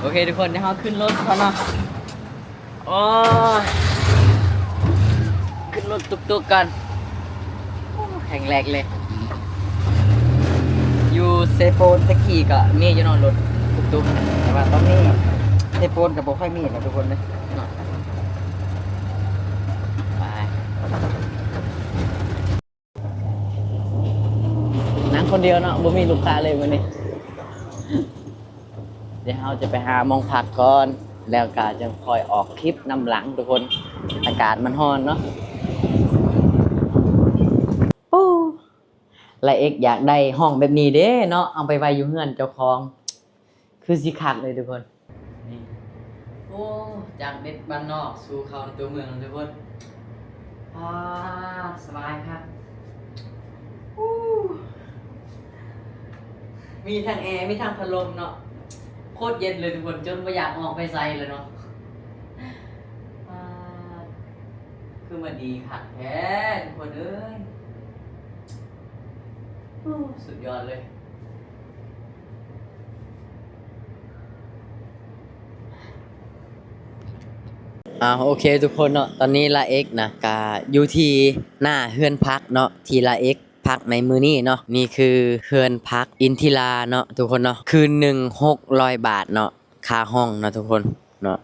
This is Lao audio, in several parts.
ໂອເຄທຸກຄົນ ດຽວເຮົາຂຶ້ນລົດກ່ອນເນາະ. ໂອ້ຍ ຂຶ້ນລົດຕຸກໆກ່ອນ. ໂອ້ ແຂງແລກເລີຍ. ຢູ່ເຊໂປນຕະກີ້ກໍມີຢູ່ເນາະ ລົດຕຸກໆ ແຕ່ວ່າຕອນນີ້ເຊໂປນກໍບໍ່ຄ່ອຍມີແລ້ວທຸກຄົນເດີເນາະ. ໄປ ນັ່ງຄົນດຽວເນາະ ບໍ່ມີລູກຄ້າເລີຍມື້ນີ້. ດຽວເຮົາຈະໄປຫາໝ່ອງພັກກ່ອນ ແລ້ວກະຈັ່ງຄ່ອຍອອກຄລິບນຳຫຼັງທຸກຄົນ. ອາກາດມັນຮ້ອນເນາະ. ໂອ້ ລາເອັກຢາກໄດ້ຫ້ອງແບບນີ້ເດ້ເນາະ ເອົາໄປໄວ້ຢູ່ເຮືອນເຈົ້າຂອງ ຄືຊິຄັກເລີຍທຸກຄົນ. ນີ້ ໂອ້ ຈາກເດັດບ້ານນອກສູ່ເຂົ້າໃນຕົວເມືອງທຸກຄົນ. ອາ ສະບາຍຄັກ. ໂອ້ ມີທັງແອ ມີທັງພັດລົມເນາະ. ໂຄດເຢັນເລີຍທຸກຄົນ ຈົນບໍ່ຢາກອອກໄປໃສເລີຍເນາະ. ອາ ຄືມາດີຄັກແທ້ທຸກຄົນເອີຍ. ໂອ້ ສຸດຍອດເລີຍ. ອ່າ ໂອເຄທຸກຄົນເນາະ ຕອນນີ້ລາເອັກນະກະຢູ່ທີ່ໜ້າເຮືອນພັກເນາະ ທີ່ລາເອັກພັກໃນມື້ນີ້ເນາະ. ນີ້ຄືເຮືອນພັກອິນທິລາເນາະທຸກຄົນເນາະ ຄືນໜຶ່ງຫົກຮ້ອຍບາດເນາະ ຄ່າຫ້ອງເນາະທຸກຄົນເນາະ.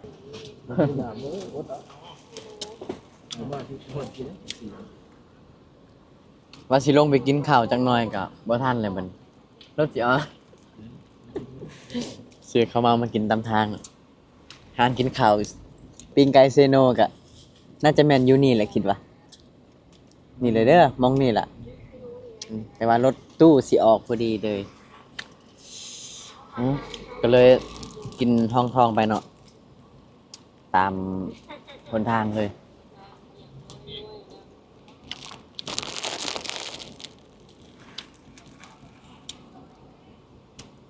ວ່າຊິລົງໄປກິນເຂົ້າຈັກໜ່ອຍກະບໍ່ທັນແລ້ວບັດນີ້ ລົດຊິອອກ. ຊື້ເຂົ້າມາ ມາກິນຕາມທາງ ຮ້ານກິນເຂົ້າປີ້ງໄກ່ເຊໂນກະໜ້າຈະແມ່ນຢູ່ນີ້ແຫຼະ ຄິດວ່າ ນີ້ແຫຼະເດີ ໝ່ອງນີ້ລະ. ອືມ ແຕ່ວ່າລົດຕູ້ຊິອອກພໍດີເລີຍ ອືມ ກໍເລີຍກິນຮອງທ້ອງໄປເນາະ ຕາມຫົນທາງເລີຍ.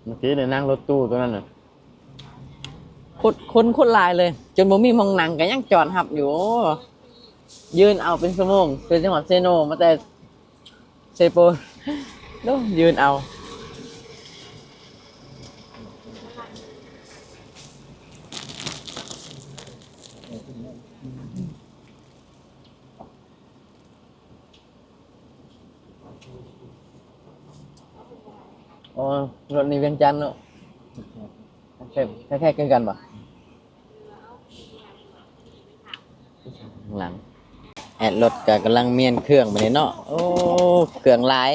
ເມື່ອກີ້ໄດ້ນັ່ງລົດຕູ້ຕົວນັ້ນນະ ຄົນ ຄົນ ຄົນຫຼາຍເລີຍ ຈົນບໍ່ມີໝ່ອງນັ່ງ ກໍຍັງຈອດຮັບຢູ່. ໂອ້ ຢືນເອົາເປັນຊົ່ວໂມງ ເພື່ອຊິຮອດເຊໂນ ມາແຕ່ເຊໂປນ ໂອ້ ຢືນເອົາ. ອໍ ລົດນີ້ວຽງຈັນເນາະ ແທ້ໆຄືກັນບໍ່? ຫຼັງ ແອດລົດກໍກຳລັງມ້ຽນເຄື່ອງບັດນີ້ເນາະ. ໂອ້ ເຄື່ອງຫຼາຍ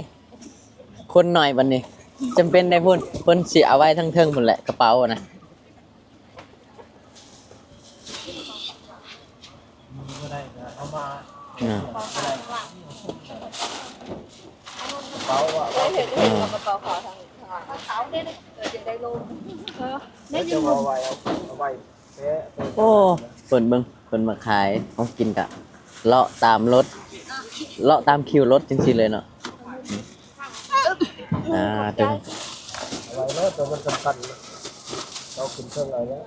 ຄົນໜ້ອຍບັດນີ້ ຈຳເປັນໄດ້ພຸ້ນ ເພິ່ນຊິເອົາໄວ້ທາງເທິງພຸ້ນແຫຼະ ກະເປົານະ. ບໍ່ໄດ້ກໍເອົາມາ ອ່າ ກະເປົາວ່າ ເອີ ກະເປົາຂາວທາງ ທາງຫຼັງ ຂາວເດ້ ເອີ ຈຶ່ງໄດ້ລົງ ເອີ ໄດ້ຢູ່ ເອົາໄວ້ ເອົາ ເອົາໄວ້ແທ້. ໂອ້ ເພິ່ນເບິ່ງ ເພິ່ນມາຂາຍຂອງກິນກະເລາະຕາມລົດ ເລາະຕາມຄິວລົດຈັ່ງຊີ້ເລີຍເນາະ. ອ່າ ຕົວ ເອົາໄວ້ເນາະ ຕົວມັນສຳຄັນເນາະ ເອົາຂຶ້ນເທິງເອົາເນາະ.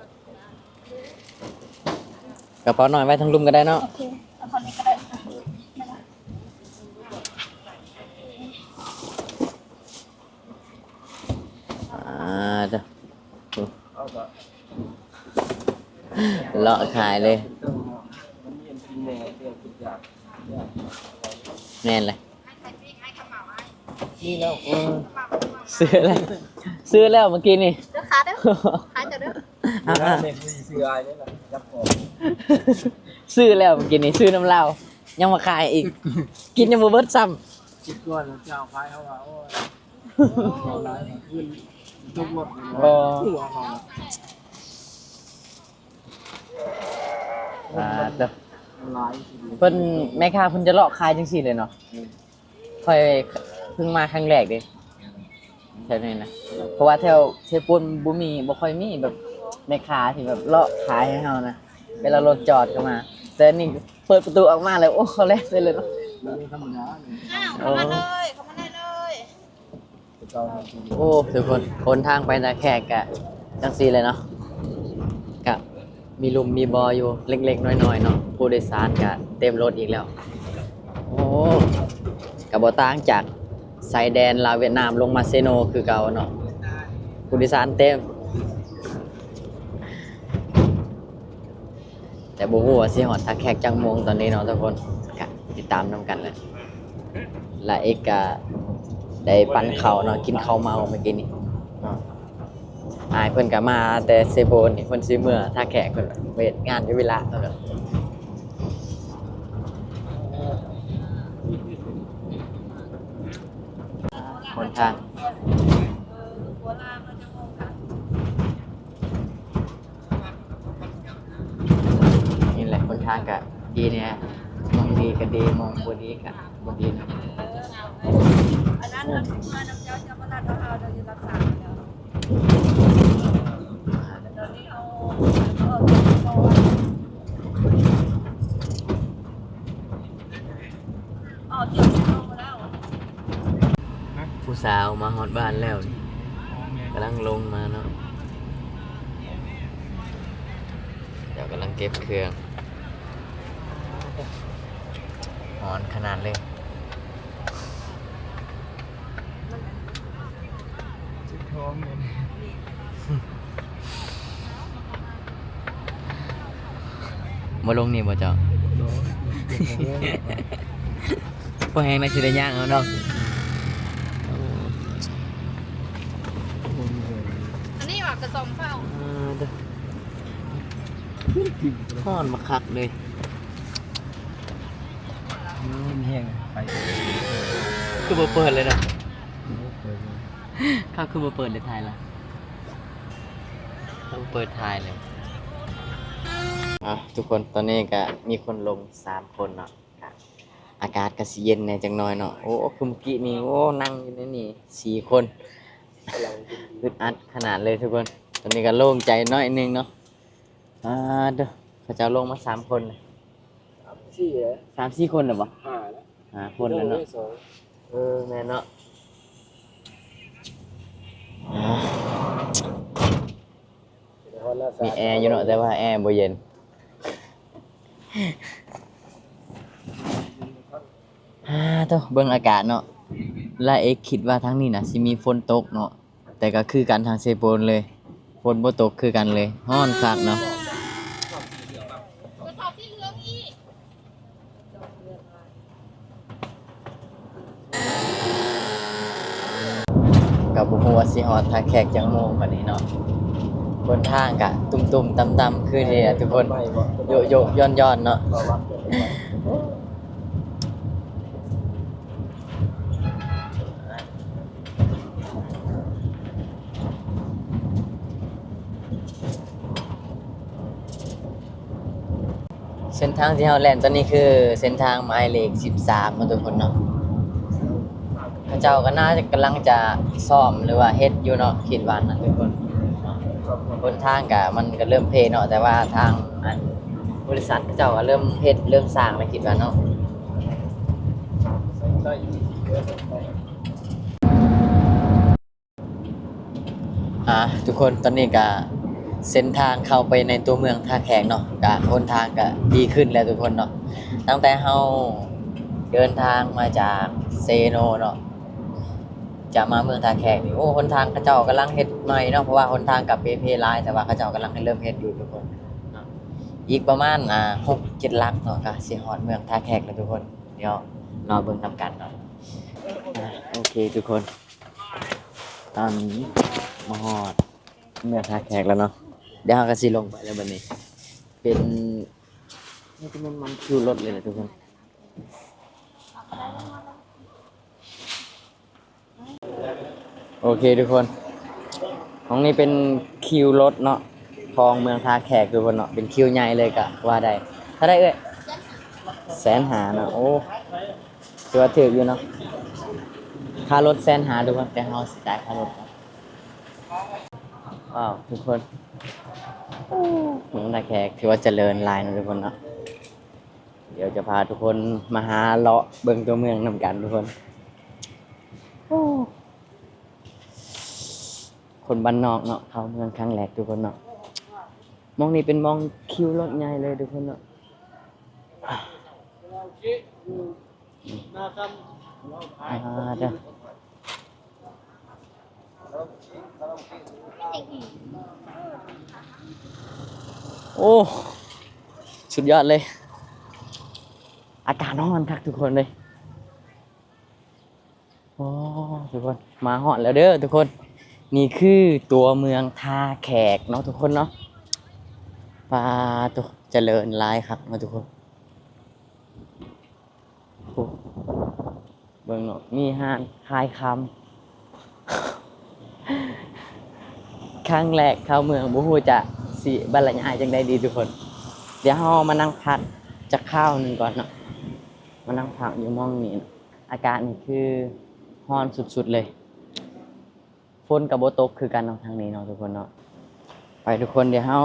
ກະເປົານ້ອຍໄວ້ທາງລຸ່ມກໍໄດ້ເນາະ. ໂອເຄ ເອົາເຂົ້ານີ້ກໍໄດ້. ອ່າ ເດີ ເອົາ ເລາະຂາຍເລີຍ. ແມ່ນແຫຼະ ນີ້ແລ້ວ ເອີ ຊື້ແລ້ວ ຊື້ແລ້ວເມື່ອກີ້ນີ້ ເດີ ຂາເດີ ຂາເຈົ້າເດີ. ອ່າ ຊື້ອ້າຍນີ້ຄືຊິຊື້ອ້າຍນີ້ລະ ຈັບຂອງ ຊື້ແລ້ວເມື່ອກີ້ນີ້ ຊື້ນຳລາວ ຍັງມາຂາຍອີກ ກິນຍັງບໍ່ເບິດຊ້ຳ. ຄິດກ່ອນເຈົ້າຂາຍເຮົາວ່າ ໂອ້ຍ ເວົ້າຫຼາຍ ເງິນຕົກລົດ ບໍ່ ຕົວເຮົາ ອ່າ ເດີ ຫຼາຍ ເພິ່ນ ແມ່ຄ້າເພິ່ນຈະເລາະຂາຍຈັ່ງຊີ້ເລີຍເນາະ. ອືມ ຂ້ອຍເພິ່ງມາຄັ້ງແລກເດ້ ແຖວນີ້ນະ ເພາະວ່າແຖວເຊໂປນບໍ່ມີ ບໍ່ຄ່ອຍມີແບບແມ່ຄ້າທີ່ແບບເລາະຂາຍໃຫ້ເຮົານະ ເວລາລົດຈອດເຂົ້າມາ. ແຕ່ອັນນີ້ເປີດປະຕູອອກມາແລ້ວ ໂອ້ ເຂົາແລ່ນໃສ່ເລີຍເນາະ. ບໍ່ທຳມະດາ ອ້າວ ເຂົ້າມາເລີຍ ເຂົ້າມາໄດ້ເລີຍ. ໂອ້ ທຸກຄົນ ຫົນທາງໄປທ່າແຂກກະຈັ່ງຊີ້ເລີຍເນາະ ກະມີລຸ່ມມີບໍ່ຢູ່ເລັກໆນ້ອຍໆເນາະ. ຜູ້ໂດຍສານກະເຕັມລົດອີກແລ້ວ. ໂອ້ ກະບໍ່ຕ່າງຈາກຊາຍແດນລາວຫວຽດນາມລົງມາເຊໂນຄືເກົ່າເນາະ ຜູ້ໂດຍສານເຕັມ. ແຕ່ບໍ່ຮູ້ວ່າຊິຮອດທ່າແຂກຈັກໂມງຕອນນີ້ເນາະທຸກຄົນ ກະຕິດຕາມນຳກັນແຫຼະ. ລະເອກກະໄດ້ປັ້ນເຂົ້າເນາະ ກິນເຂົ້າເມົາມື້ກີ້ນີ້ເນາະ. ອ້າຍເພິ່ນກະມາແຕ່ເຊໂປນນີ້ ເພິ່ນຊິເມືອທ່າແຂກ ເພິ່ນໄປເຮັດງານຢູ່ວິລະເນາະ. ຫົນທາງ ນີ້ແຫຼະ ຫົນທາງກະດີແດ່ ມອງດີກະດີ ມອງບໍ່ດີກະບໍ່ດີເນາະ. ອັນນັ້ນ ອັນເມື່ອນຳເຈົ້າ ເຈົ້າບໍ່ລັດເອົາເຮົາ ເຈົ້າຢູ່ລັດສາມແລ້ວ. ຕອນນີ້ເຮົາອອກຈາກ ອອກຈາກໂຕແລ້ວ. ຜູ້ສາວມາຮອດບ້ານແລ້ວ ກຳລັງລົງມາເນາະ. ເຈົ້າກຳລັງເກັບເຄື່ອງ ຮ້ອນຂະໜາດເລີຍ. ເຈັບທ້ອງເລີຍ. ບໍ່ລົງນີ້ບໍ່ເຈົ້າ? ບໍ່ ບໍ່ແຮງນະ ຊິໄດ້ຍ່າງເອົາເນາະ. ອັນນີ້ວ່າກະສອງເຝົ້າ ເອີ ຮ້ອນບັກຄັກເລີຍ. ແຮງໄປ ຄືບໍ່ເປີດເລີຍນະ? ເຂົາຄືບໍ່ເປີດເລີຍ ຖ່າຍລະ ເຂົາບໍ່ເປີດຖ່າຍເລີຍ. ອ່ະ ທຸກຄົນ ຕອນນີ້ກະມີຄົນລົງສາມຄົນເນາະ ກະອາກາດກະຊິເຢັນແດ່ຈັກໜ້ອຍເນາະ. ໂອ້ ຄືມື້ກີ້ນີ້ ໂອ້ ນັ່ງຢູ່ໃນນີ້ສີ່ຄົນ ອຶດອັດຂະໜາດເລີຍທຸກຄົນ. ຕອນນີ້ກະໂລ່ງໃຈໜ້ອຍໜຶ່ງເນາະ. ອ່າ ເດີ ເຂົາເຈົ້າລົງມາສາມຄົນ ສາມສີ່ ສາມສີ່ຄົນແລ້ວບໍ່? ຫ້າແລ້ວ ຫ້າຄົນແລ້ວເນາະ. ເອີ ແມ່ນເນາະ. ມີແອຢູ່ເນາະ ແຕ່ວ່າແອບໍ່ເຢັນ. ອ່າ ໂຕ ເບິ່ງອາກາດເນາະ ລະເອກຄິດວ່າທາງນີ້ນະ ຊິມີຝົນຕົກເນາະ. ແຕ່ກະຄືກັນທາງເຊໂປນເລີຍ ຝົນບໍ່ຕົກຄືກັນເລີຍ ຮ້ອນຄັກເນາະ. ກະບໍ່ຮູ້ວ່າຊິຮອດທ່າແຂກຈັກໂມງບາດນີ້ເນາະ. ຫົນທາງກະຕຸ່ມໆຕ່ຳໆຄືນີ້ແຫຼະທຸກຄົນ ໂຍກໆຢ່ອນໆເນາະ. ເສັ້ນທາງທີ່ເຮົາແລ່ນຕອນນີ້ຄືເສັ້ນທາງໝາຍເລກສິບສາມເນາະທຸກຄົນເນາະ. ເຂົາເຈົ້າກະໜ້າຈະກຳລັງຈະສ້ອມ ຫຼືວ່າເຮັດຢູ່ເນາະ ຄິດວ່ານະທຸກຄົນ. ຫົນທາງກະ ມັນກະເລີ່ມເພເນາະ ແຕ່ວ່າທາງ ອັນ ບໍລິສັດເຂົາເຈົ້າກະເລີ່ມເຮັດ ເລີ່ມສ້າງແລ້ວ ຄິດວ່າເນາະ. ອ່າ ທຸກຄົນ ຕອນນີ້ກະເສັ້ນທາງເຂົ້າໄປໃນຕົວເມືອງທ່າແຂກເນາະ ກະຫົນທາງກະດີຂຶ້ນແລ້ວທຸກຄົນເນາະ. ຕັ້ງແຕ່ເຮົາເດີນທາງມາຈາກເຊໂນເນາະ ຈະມາເມືອງທ່າແຂກນີ້ ໂອ້ ຫົນທາງເຂົາເຈົ້າກຳລັງເຮັດໃໝ່ເນາະ ເພາະວ່າຫົນທາງກະເປເພຫຼາຍ ແຕ່ວ່າເຂົາເຈົ້າກຳລັງເລີ່ມເຮັດຢູ່ທຸກຄົນເນາະ. ອີກປະມານ ອ່າ ຫົກເຈັດຫຼັກເນາະ ກະຊິຮອດເມືອງທ່າແຂກແລ້ວທຸກຄົນ. ດຽວລໍເບິ່ງນຳກັນເນາະ. ອ່າ ໂອເຄທຸກຄົນ ຕອນນີ້ມາຮອດເມືອງທ່າແຂກແລ້ວເນາະ. ດຽວເຮົາກະຊິລົງໄປແລ້ວບາດນີ້ ເປັນ ນີ້ກະແມ່ນມັນຄິວລົດເລີຍແຫຼະທຸກຄົນ. ໂອເຄທຸກຄົນ ຫ້ອງນີ້ເປັນຄິວລົດເນາະ ຂອງເມືອງທ່າແຂກທຸກຄົນເນາະ ເປັນຄິວໃຫຍ່ເລີຍກະວ່າໄດ້. ເທົ່າໃດເອື້ອຍ? ແສນຫ້າເນາະ. ໂອ້ ຖືວ່າຖືກຢູ່ເນາະ ຄ່າລົດແສນຫ້າທຸກຄົນ ແຕ່ເຮົາຊິຈ່າຍຄ່າລົດ. ວ້າວ ທຸກຄົນ ໂອ້ ເມືອງທ່າແຂກຖືວ່າຈະເລີນຫຼາຍເນາະທຸກຄົນເນາະ. ດຽວຈະພາທຸກຄົນມາຫາເລາະເບິ່ງຕົວເມືອງນຳກັນທຸກຄົນ. ໂອ້ ຄົນບ້ານນອກເນາະ ເຂົ້າເມືອງຄັ້ງແລກທຸກຄົນເນາະ. ໝ່ອງນີ້ເປັນໝ່ອງຄິວລົດໃຫຍ່ເລີຍທຸກຄົນເນາະ. ອ່າ ເດີ ໂອ້ ສຸດຍອດເລີຍ ອາກາດຮ້ອນຄັກທຸກຄົນເລີຍ. ໂອ້ ທຸກຄົນ ມາຮອດແລ້ວເດີທຸກຄົນ. ນີ້ຄືຕົວເມືອງທ່າແຂກເນາະທຸກຄົນເນາະ. ປາໂຕ ຈະເລີນຫຼາຍຄັກເນາະທຸກຄົນ. ໂອ້ ເບິ່ງເນາະ ມີຮ້ານຂາຍຄຳ. ຄັ້ງແລກເຂົ້າເມືອງ ບໍ່ຮູ້ຈະຊິບັນລະຍາຍຈັ່ງໃດດີທຸກຄົນ. ດຽວເຮົາມານັ່ງພັກຈັກຄາວໜຶ່ງກ່ອນເນາະ. ມານັ່ງພັກຢູ່ໝ່ອງນີ້ເນາະ. ອາກາດນີ້ຄືຮ້ອນສຸດໆເລີຍ. ຝົນກໍບໍ່ຕົກຄືກັນເນາະ ທາງນີ້ເນາະທຸກຄົນເນາະ. ໄປທຸກຄົນ ດຽວເຮົາ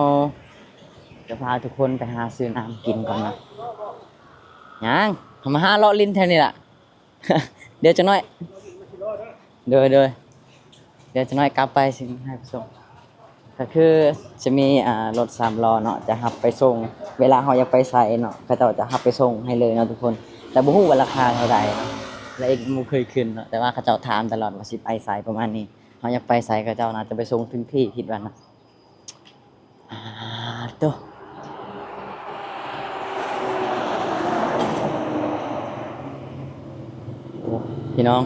ຈະພາທຸກຄົນໄປຫາຊື້ນ້ຳກິນກ່ອນເນາະ. ຍັງ ເຮົາມາຫາເລາະຫຼິ້ນແຖວນີ້ລະ. ດຽວຈັກໜ້ອຍ ໂດຍໆ ດຽວຈັກໜ້ອຍກັບໄປຊິໃຫ້ໄປສົ່ງ. ກໍຄືຈະມີ ອ່າ ລົດສາມລໍ້ເນາະ ຈະຮັບໄປສົ່ງ. ເວລາເຮົາຢາກໄປໃສເນາະ ເຂົາເຈົ້າຈະຮັບໄປສົ່ງໃຫ້ເລີຍເນາະທຸກຄົນ. ແຕ່ບໍ່ຮູ້ວ່າລາຄາເທົ່າໃດເນາະ ແລະ ເອກບໍ່ເຄີຍຂຶ້ນເນາະ ແຕ່ວ່າເຂົາເຈົ້າຖາມຕະຫຼອດວ່າຊິໄປໃສ ປະມານນີ້. ເຮົາຢາກໄປໃສ ເຂົາເຈົ້າໜ້າຈະໄປສົ່ງເຖິງທີ່ ຄິດວ່ານະ. ອາ ໂຕ ໂອ້ ພີ່ນ້ອງ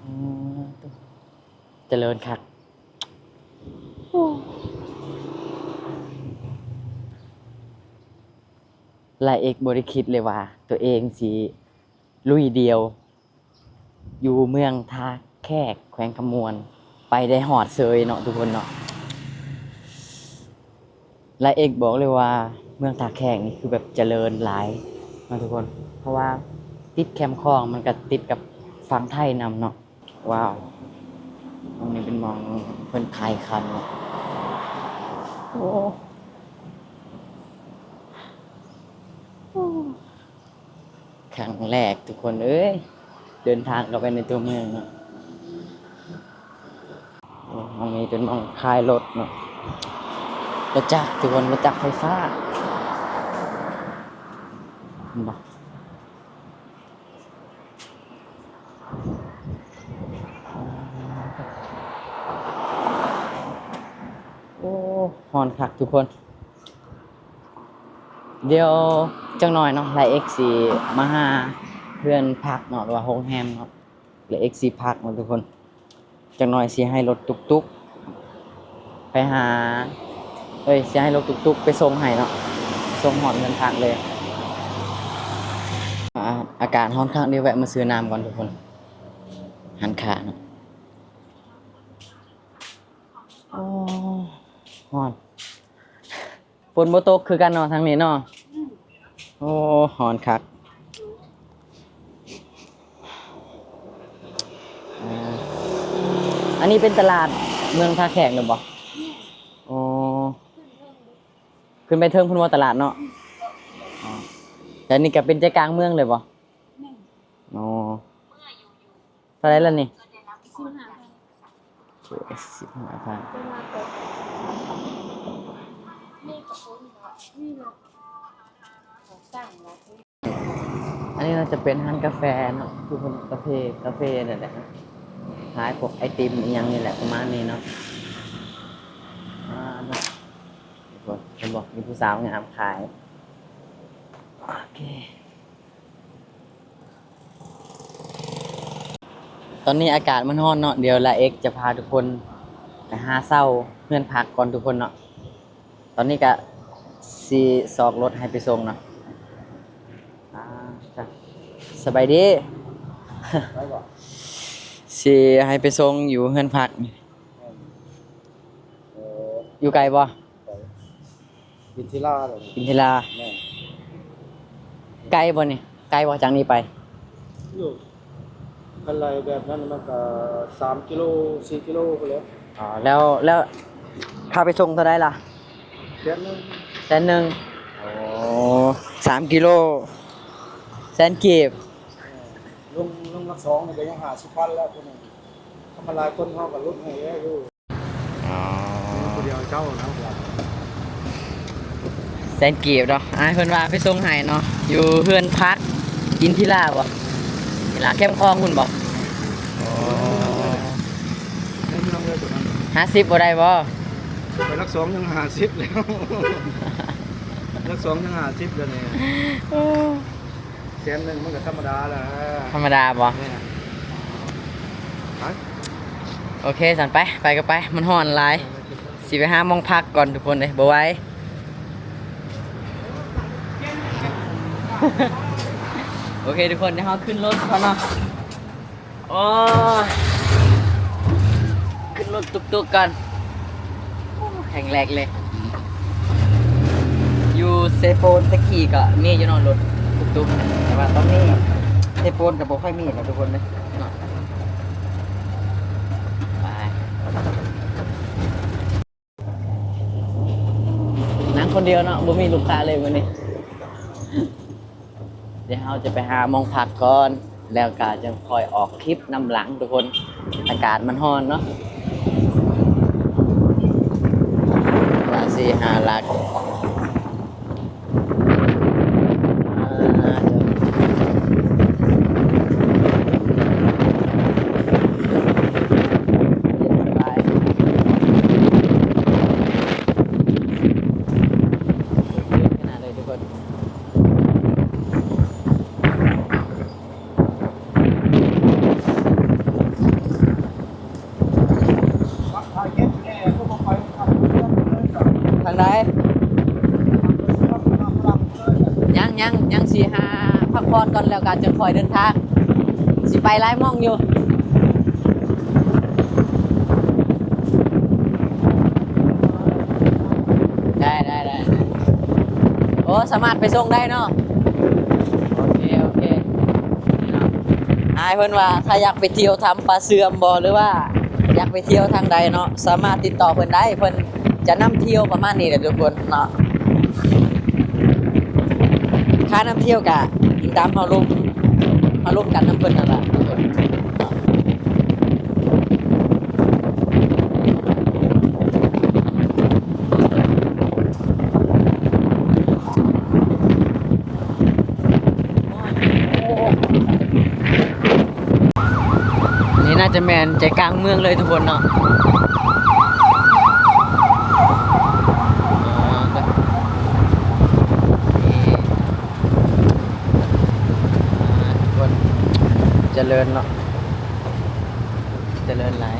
ອາ ໂຕ ຈະເລີນຄັກ. ລາເອກບໍ່ໄດ້ຄິດເລີຍວ່າຕົວເອງຊິລຸຍດ່ຽວ ຢູ່ເມືອງທ່າແຂກ ແຂວງຄຳມ່ວນ ໄປໄດ້ຮອດເຊີຍເນາະທຸກຄົນເນາະ. ລາເອກບອກເລີຍວ່າເມືອງທ່າແຂກນີ້ຄືແບບຈະເລີນຫຼາຍເນາະທຸກຄົນ ເພາະວ່າຕິດແຄມຂອງ ມັນກະຕິດກັບຝັ່ງໄທນຳເນາະ. ວ້າວ ໝ່ອງນີ້ເປັນໝ່ອງເພິ່ນຂາຍຄຳເນາະ. ໂອ້ ໂອ້ ຄັ້ງແລກທຸກຄົນເອີຍ ເດີນທາງເຂົ້າໄປໃນຕົວເມືອງເນາະ. ໂອ້ ມັນມີເປັນໝ່ອງຂາຍລົດເນາະ ລົດຈັກທຸກຄົນ ລົດຈັກໄຟຟ້າ ເຫັນບໍ່? ໂອ້ ຮ້ອນຄັກທຸກຄົນ. ດຽວຈັກໜ້ອຍເນາະ ລາເອກຊິມາຫາເຮືອນພັກເນາະ ຫຼືວ່າໂຮງແຮມເນາະ ລາເອກຊິພັກເນາະທຸກຄົນ. ຈັກໜ້ອຍຊິໃຫ້ລົດຕຸກຕຸກໄປຫາ ເອີຍ ຊິໃຫ້ລົດຕຸກຕຸກໄປສົ່ງໃຫ້ເນາະ ສົ່ງຮອດເຮືອນພັກເລີຍ. ອາ ອາກາດຮ້ອນຄັກ ດຽວແວະມາຊື້ນ້ຳກ່ອນທຸກຄົນ ຮ້ານຄ້າເນາະ. ໂອ້ ຮ້ອນ. ຝົນບໍ່ຕົກຄືກັນເນາະ ທາງນີ້ເນາະ. ອືມ ໂອ້ ຮ້ອນຄັກ. ອ່າ ອັນນີ້ເປັນຕະຫຼາດເມືອງທ່າແຂກແມ່ນບໍ່? ແມ່ນ. ໂອ້ ຂຶ້ນໄປເທິງພຸ້ນບໍ່ຕະຫຼາດເນາະ? ອືມ ອໍ ແຕ່ນີ້ກະເປັນໃຈກາງເມືອງເລີຍບໍ່? ແມ່ນ. ອໍ ເທົ່າໃດລະນີ້? ສິບຫ້າພັນ. ໂອເຄ ສິບຫ້າພັນ. ອັນນີ້ໜ້າຈະເປັນຮ້ານກາແຟເນາະ ຄືເພິ່ນກາເຟ ກາເຟນັ້ນແຫຼະ ຂາຍພວກໄອຕິມອີ່ຫຍັງນີ້ແຫຼະ ປະມານນີ້ເນາະ. ອ່າ ເນາະ ເຫັນບໍ່ ມີຜູ້ສາວງາມຂາຍ. ໂອເຄ. ຕອນນີ້ອາກາດມັນຮ້ອນເນາະ ດຽວລາເອກຈະພາທຸກຄົນໄປຫາເຊົ່າເຮືອນພັກກ່ອນທຸກຄົນເນາະ. ຕອນນີ້ກະຊິຊອກລົດໃຫ້ໄປສົ່ງເນາະ. ອ່າ ສະບາຍດີ. ໄປບໍ່? ຊິໃຫ້ໄປສົ່ງຢູ່ເຮືອນພັກ. ແມ່ນ. ເອີ ຢູ່ໄກບໍ່? ໄປ ອິນທິລາເດ້. ອິນທິລາ. ແມ່ນ. ໄກບໍ່ນີ້? ໄກບໍ່ຈາກນີ້ໄປ? ຢູ່ ຄັນໄລ່ແບບນັ້ນມັນກະສາມກິໂລ ສີ່ກິໂລພຸ້ນແຫຼະ. ອໍ ແລ້ວ ແລ້ວຄ່າໄປສົ່ງເທົ່າໃດລະ? ແສນໜຶ່ງ. ແສນໜຶ່ງ. ໂອ້ ສາມກິໂລ ແສນກີບ. ແມ່ນ. ລົງ ລົງຫຼັກສອງນີ້ກະຍັງຫ້າສິບພັນແລ້ວ ຜູ້ໜຶ່ງ. ຄັນມັນຫຼາຍຄົນເຮົາກະຫຼຸດໃຫ້ແລ້ວຢູ່. ອໍ ຜູ້ດຽວເຈົ້ານະ. ແສນກີບເນາະ ອ້າຍເພິ່ນວ່າໄປສົ່ງໃຫ້ເນາະ ຢູ່ເຮືອນພັກອິນທິລາບໍ່? ນີ້ລະ ແຄມຂອງພຸ້ນບໍ່? ໃນເມືອງເລີຍຕົວນັ້ນ. ຫ້າສິບບໍ່ໄດ້ບໍ່? ໄປຫຼັກສອງຍັງຫ້າສິບແລ້ວ. ຈັກສອງຈັ່ງຫ້າສິບແລ້ວນີ້ ໂອ້ ແສນໜຶ່ງມັນກໍທຳມະດາແລ້ວ ທຳມະດາບໍ່? ແມ່ນ ໄປ ໂອເຄ ຊັ້ນໄປ ໄປກໍໄປ ມັນຮ້ອນຫຼາຍ ຊິໄປຫາໝ່ອງພັກກ່ອນທຸກຄົນເອີຍ ບໍ່ໄຫວ. ໂອເຄທຸກຄົນ ດຽວເຮົາຂຶ້ນລົດກ່ອນເນາະ. ໂອ້ຍ ຂຶ້ນລົດຕຸກໆກ່ອນ. ໂອ້ ແຮງແລກເລີຍ. ຢູ່ເຊໂປນແຕ່ກີ້ກໍມີຢູ່ເນາະ ລົດຕຸກໆ ແຕ່ວ່າຕອນນີ້ເຊໂປນກໍບໍ່ຄ່ອຍມີແລ້ວທຸກຄົນເດີເນາະ. ໄປ ນັ່ງຄົນດຽວເນາະ ບໍ່ມີລູກຄ້າເລີຍມື້ນີ້. ດຽວເຮົາຈະໄປຫາໝ່ອງພັກກ່ອນ ແລ້ວກະຈັ່ງຄ່ອຍອອກຄລິບນຳຫຼັງທຸກຄົນ. ອາກາດມັນຮ້ອນເນາະ ວ່າຊິຫາຫຼັກ ທາງໃດ? ຍັງ ຍັງ ຍັງຊິຫາພັກຜ່ອນກ່ອນ ແລ້ວກໍຈຶ່ງຄ່ອຍເດີນທາງ. ຊິໄປຫຼາຍໝ່ອງຢູ່. ໄດ້ ໄດ້ ໄດ້ ໂອ້ ສາມາດໄປສົ່ງໄດ້ເນາະ. ໂອເຄ ໂອເຄ ອ້າຍເພິ່ນວ່າ ຖ້າຢາກໄປທ່ຽວຖ້ຳປາເຊື່ອມບໍ່ ຫຼືວ່າຢາກໄປທ່ຽວທາງໃດເນາະ ສາມາດຕິດຕໍ່ເພິ່ນໄດ້ ເພິ່ນຈະນຳທ່ຽວປະມານນີ້ແຫຼະທຸກຄົນເນາະ. ຄ່ານຳທ່ຽວກະອີງຕາມເຮົາລົມ ເຮົາລົມກັນນຳເພິ່ນນັ້ນລະທຸກຄົນເນາະ. ນີ້ໜ້າຈະແມ່ນໃຈກາງເມືອງເລີຍທຸກຄົນເນາະ. ນີ້ ອ່າ ທຸກຄົນ ຈະເລີນເນາະ ຈະເລີນຫຼາຍ.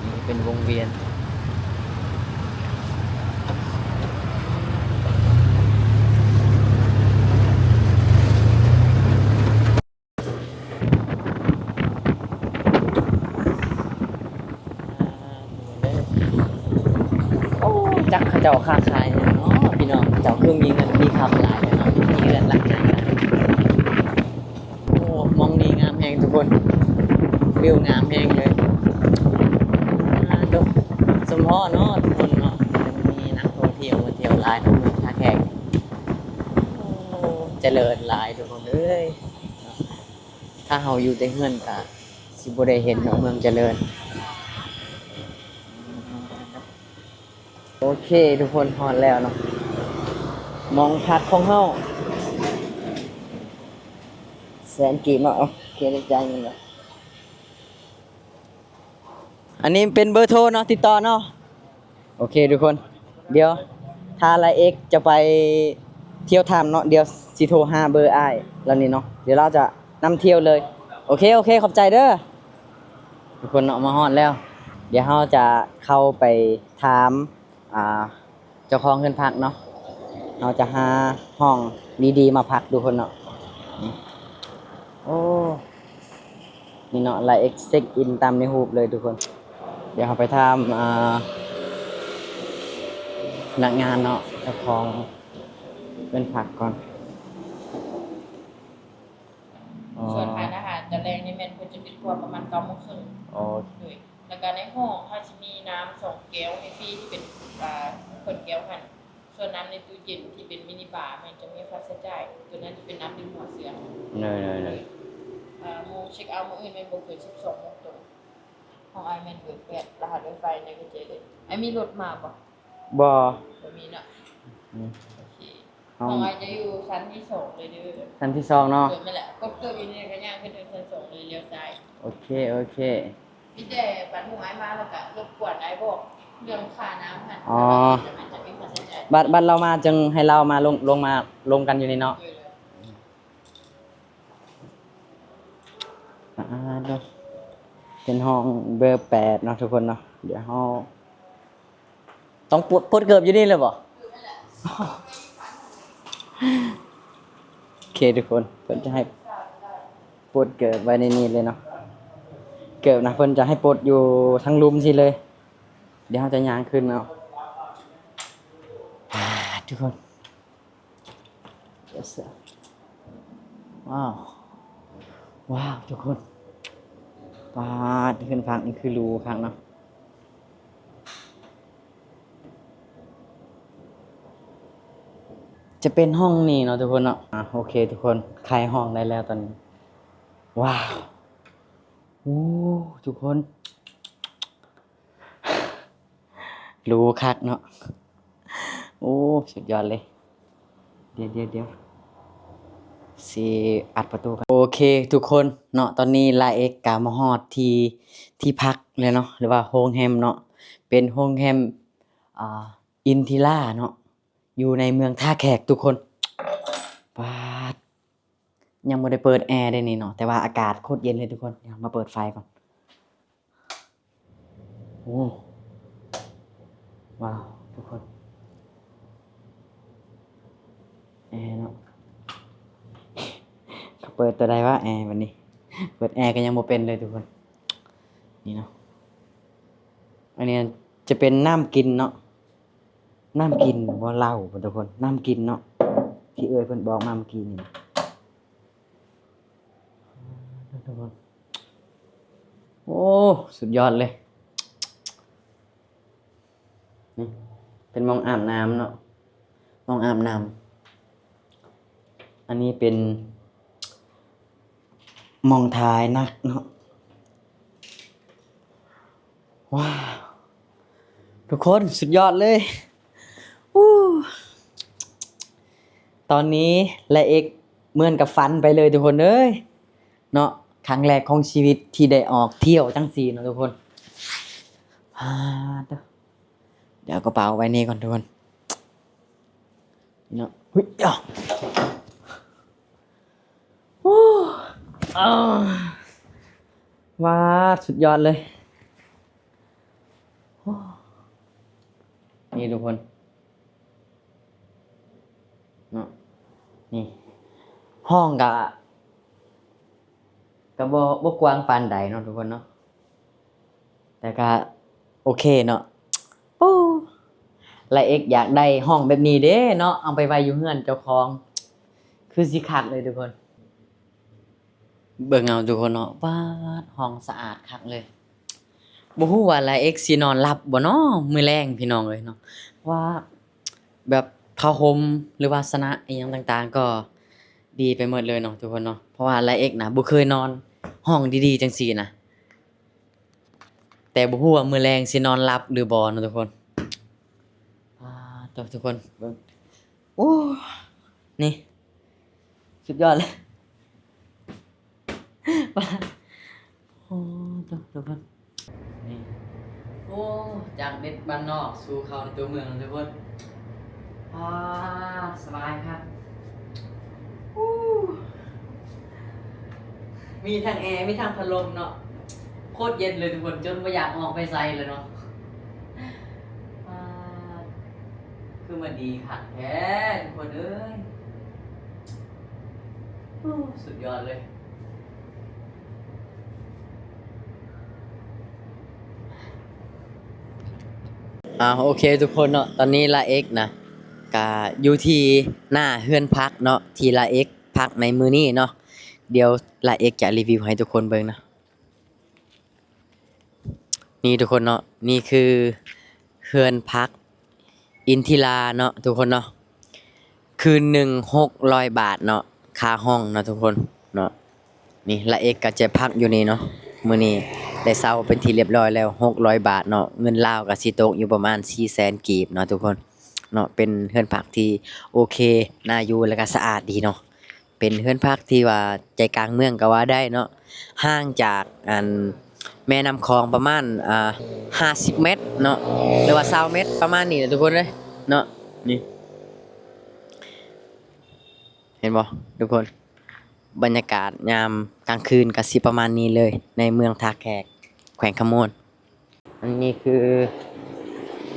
ນີ້ເປັນວົງວຽນ. ໂອ້ ຈັກເຂົາເຈົ້າຄ້າຂາຍຫຍັງເນາະພີ່ນ້ອງ ເຂົາເຈົ້າຄືມີເງິນມີຄຳຫຼາຍແທ້ເນາະ ມີເຮືອນຫຼັງໃຫຍ່ຫຼາຍ. ໂອ້ ໝ່ອງນີ້ງາມແຮງທຸກຄົນ ວິວງາມແຮງເລີຍ. ອ່າ ໂຕ ສົມພໍເນາະທຸກຄົນເນາະ ຈະມີນັກທ່ອງທ່ຽວມາທ່ຽວຫຼາຍເນາະ ເມືອງທ່າແຂກ. ໂອ້ ຈະເລີນຫຼາຍທຸກຄົນເອີຍ. ຖ້າເຮົາຢູ່ແຕ່ເຮືອນກະຊິບໍ່ໄດ້ເຫັນເນາະ ເມືອງຈະເລີນ. ໂອເຄທຸກຄົນ ຮອດແລ້ວເນາະ ໝ່ອງພັກຂອງເຮົາ. ແສນກີບເນາະ ໂອເຄ ໄດ້ຈ່າຍເງິນແລ້ວ. ອັນນີ້ເປັນເບີໂທເນາະ ຕິດຕໍ່ເນາະ. ໂອເຄທຸກຄົນ ດຽວຖ້າລາເອັກຈະໄປທ່ຽວຖ້ຳເນາະ ດຽວຊິໂທຫາເບີອ້າຍລາວນີ້ເນາະ ດຽວລາວຈະນຳທ່ຽວເລີຍ. ໂອເຄ ໂອເຄ ຂອບໃຈເດີທຸກຄົນເນາະ. ມາຮອດແລ້ວ ດຽວເຮົາຈະເຂົ້າໄປຖາມ ອ່າ ເຈົ້າຂອງເຮືອນພັກເນາະ ເຮົາຈະຫາຫ້ອງດີໆມາພັກທຸກຄົນເນາະ. ໂອ້ ນີ້ເນາະ ລາເອັກເຊັກອິນຕາມໃນຮູບເລີຍທຸກຄົນ. ດຽວເຮົາໄປຖາມ ອ່າ ພະນັກງານເນາະ ເຈົ້າຂອງເຮືອນພັກກ່ອນ. ອໍ ສ່ວນຮ້ານອາຫານຕອນແລງນີ້ແມ່ນເພິ່ນຈະປິດຄົວປະມານເກົ້າໂມງເຄິ່ງ. ໂອເຄ ໂດຍ ແລ້ວກະໃນຫ້ອງເຮົາຊິມີນ້ຳສອງແກ້ວໃຫ້ຟຣີ ທີ່ເປັນ ອ່າ ຂວດແກ້ວຫັ້ນ. ສ່ວນນ້ຳໃນຕູ້ເຢັນທີ່ເປັນມິນິບາແມ່ນຈະມີຄ່າໃຊ້ຈ່າຍ ໂຕນັ້ນຈະເປັນນ້ຳດື່ມຫົວເສືອ. ໂດຍໆໆ ເອີ ໂມງເຊັກເອົາມື້ອື່ນແມ່ນບໍ່ເກີນສິບສອງໂມງຕົງ. ຂອງອ້າຍແມ່ນເບີແປດ ລະຫັດໄວໄຟໃນກຸນແຈເລີຍ. ອ້າຍມີລົດມາບໍ່? ບໍ່ ບໍ່ມີເນາະ. ອືມ ໂອເຄ ຂອງອ້າຍຈະຢູ່ຊັ້ນທີສອງເລີຍເດີ. ຊັ້ນທີສອງເນາະ. ໂດຍ ແມ່ນແຫຼະ ກົດເກີບຢູ່ນີ້ກະຍ່າງຂຶ້ນເທິງຊັ້ນສອງເລີຍ ລ້ຽວຊ້າຍ. ໂອເຄ ໂອເຄ. ມີແຕ່ບັດໝູ່ອ້າຍມາແລ້ວກະລົບກວນອ້າຍບອກເລື່ອງຄ່ານ້ຳຫັ້ນ. ອໍ ແລ້ວມັນຈະມີຄ່າໃຊ້ຈ່າຍ ບັດ ບັດລາວມາຈຶ່ງໃຫ້ລາວມາລົງ ລົງມາລົມກັນຢູ່ນີ້ເນາະ. ອ່າ ເປັນຫ້ອງເບີແປດເນາະທຸກຄົນເນາະ. ດຽວເຮົາຕ້ອງປົດ ປົດເກີບຢູ່ນີ້ເລີຍບໍ່? ໂອເຄທຸກຄົນ ເພິ່ນຈະໃຫ້ປົດເກີບໄວ້ໃນນີ້ເລີຍເນາະ. ເກີບນະ ເພິ່ນຈະໃຫ້ປົດຢູ່ທາງລຸ່ມຊີ້ເລີຍ. ດຽວເຮົາຈະຍ່າງຂຶ້ນເນາະ. ອ່າ ທຸກຄົນ ວ້າວ ວ້າວ ທຸກຄົນ ປາດ ເຮືອນພັກນີ້ຄືຫຼູຄັກເນາະ. ຈະເປັນຫ້ອງນີ້ເນາະທຸກຄົນເນາະ. ອ່າ ໂອເຄທຸກຄົນ ໄຂຫ້ອງໄດ້ແລ້ວຕອນນີ້. ວ້າວ ໂອ້ ທຸກຄົນ ຫຼູຄັກເນາະ. ໂອ້ ສຸດຍອດເລີຍ. ດຽວ ດຽວ ດຽວ ຊິອັດປະຕູກ່ອນ. ໂອເຄທຸກຄົນເນາະ ຕອນນີ້ລາເອັກກະມາຮອດທີ່ ທີ່ພັກແລ້ວເນາະ ຫຼືວ່າໂຮງແຮມເນາະ. ເປັນໂຮງແຮມ ອ່າ ອິນທິລາເນາະ ຢູ່ໃນເມືອງທ່າແຂກທຸກຄົນ. ປາດ ຍັງບໍ່ໄດ້ເປີດແອເດ້ນີ້ເນາະ ແຕ່ວ່າອາກາດໂຄດເຢັນເລີຍທຸກຄົນ. ດຽວມາເປີດໄຟກ່ອນ. ໂອ້ ວ້າວ ທຸກຄົນ ແອເນາະ. ເຂົາເປີດຕົວໃດວະ ແອບັດນີ້? ເປີດແອກໍຍັງບໍ່ເປັນເລີຍທຸກຄົນ. ນີ້ເນາະ ອັນນີ້ຈະເປັນນ້ຳກິນເນາະ. ນ້ຳກິນບໍ່ ເຫຼົ້າບໍ່ທຸກຄົນ? ນ້ຳກິນເນາະ ທີ່ເອື້ອຍເພິ່ນບອກມາເມື່ອກີ້ນີ້ທຸກຄົນ. ໂອ້ ສຸດຍອດເລີຍ. ນີ້ເປັນໝ່ອງອາບນ້ຳເນາະ ໝ່ອງອາບນ້ຳ. ອັນນີ້ເປັນ ໝ່ອງຖ່າຍໜັງເນາະ. ວ້າວ ທຸກຄົນ ສຸດຍອດເລີຍ. ອູ້ ຕອນນີ້ລາເອັກເໝືອນກັບຝັນໄປເລີຍທຸກຄົນເອີຍເນາະ. ຄັ້ງແລກຂອງຊີວິດທີ່ໄດ້ອອກທ່ຽວຈັ່ງຊີ້ເນາະທຸກຄົນ. ອາ ດຽວເອົາກະເປົາໄວ້ນີ້ກ່ອນທຸກຄົນ. ເນາະ ຫຸຍ ອາ ໂອ້ ອາ ວ້າ ສຸດຍອດເລີຍ. ໂອ້ ນີ້ທຸກຄົນເນາະ ນີ້ ຫ້ອງກະ ກະບໍ່ ບໍ່ກວ້າງປານໃດເນາະທຸກຄົນເນາະ. ແຕ່ກະໂອເຄເນາະ. ໂອ້ ລາເອັກຢາກໄດ້ຫ້ອງແບບນີ້ເດ້ເນາະ ເອົາໄປໄວ້ຢູ່ເຮືອນເຈົ້າຂອງ ຄືຊິຄັກເລີຍທຸກຄົນ. ເບິ່ງເອົາທຸກຄົນເນາະ ປາດ ຫ້ອງສະອາດຄັກເລີຍ. ບໍ່ຮູ້ວ່າລາເອັກຊິນອນຫຼັບບໍ່ເນາະ ມື້ແລງພີ່ນ້ອງເອີຍເນາະ ວ່າ ແບບຜ້າຫົ່ມ ຫຼືວ່າອາສະນະອີ່ຫຍັງຕ່າງໆ ກໍດີໄປໝົດເລີຍເນາະທຸກຄົນເນາະ. ເພາະວ່າລາເອັກນະ ບໍ່ເຄີຍນອນຫ້ອງດີໆ ຈັ່ງຊີ້ນະ ແຕ່ບໍ່ຮູ້ວ່າມື້ແລງຊິນອນຫຼັບຫຼືບໍ່ເນາະທຸກຄົນ. ປາດໂທ້ ທຸກຄົນເບິ່ງ ໂອ້ ນີ້ ສຸດຍອດເລີຍ. ປາດ ໂອ້ ທຸກຄົນ ນີ້ ໂອ້ ຈາກເດັດບ້ານນອກສູ່ເຂົ້າໃນຕົວເມືອງທຸກຄົນ. ປາດ ສະບາຍຄັກ. ມີທັງແອ ມີທັງພັດລົມເນາະ ໂຄດເຢັນເລີຍທຸກຄົນ ຈົນບໍ່ຢາກອອກໄປໃສເລີຍເນາະ. ປາດ ຄືມາດີຄັກແທ້ທຸກຄົນເອີຍ. ໂອ້ ສຸດຍອດເລີຍ. ອ່າ ໂອເຄທຸກຄົນເນາະ ຕອນນີ້ລາເອັກນະ ກະຢູ່ທີ່ໜ້າເຮືອນພັກເນາະ ທີ່ລາເອັກພັກໃນມື້ນີ້ເນາະ. ດຽວລາເອັກຈະຣີວິວໃຫ້ທຸກຄົນເບິ່ງນະ. ນີ້ທຸກຄົນເນາະ ນີ້ຄືເຮືອນພັກອິນທິລາເນາະທຸກຄົນເນາະ. ຄືນໜຶ່ງຫົກຮ້ອຍບາດເນາະ ຄ່າຫ້ອງເນາະທຸກຄົນເນາະ. ນີ້ລາເອັກກໍຈະພັກຢູ່ນີ້ເນາະ ມື້ນີ້ໄດ້ເຊົ່າເປັນທີ່ລຽບຮ້ອຍແລ້ວ ຫົກຮ້ອຍບາດເນາະ. ເງິນລາວກໍຊິຕົກຢູ່ປະມານສີ່ແສນກີບເນາະທຸກຄົນເນາະ. ເປັນເຮືອນພັກທີ່ໂອເຄ ໜ້າຢູ່ ແລ້ວກໍສະອາດດີເນາະ. ເປັນເຮືອນພັກທີ່ວ່າໃຈກາງເມືອງກໍວ່າໄດ້ເນາະ ຫ່າງຈາກອັນແມ່ນ້ຳຂອງປະມານ ອ່າ ຫ້າສິບແມັດເນາະ ຫຼືວ່າຊາວແມັດ ປະມານນີ້ແຫຼະທຸກຄົນເອີຍເນາະ. ນີ້ ເຫັນບໍ່ທຸກຄົນ? ບັນຍາກາດຍາມກາງຄືນກໍຊິປະມານນີ້ເລີຍ ໃນເມືອງທ່າແຂກ ແຂວງຄຳມ່ວນ. ອັນນີ້ຄື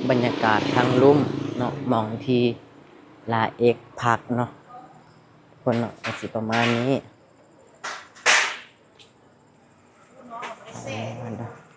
ບັນຍາກາດທາງລຸ່ມເນາະ ໝ່ອງທີ່ລາເອກພັກເນາະ ທຸກຄົນເນາະ ກໍຊິປະມານນີ້.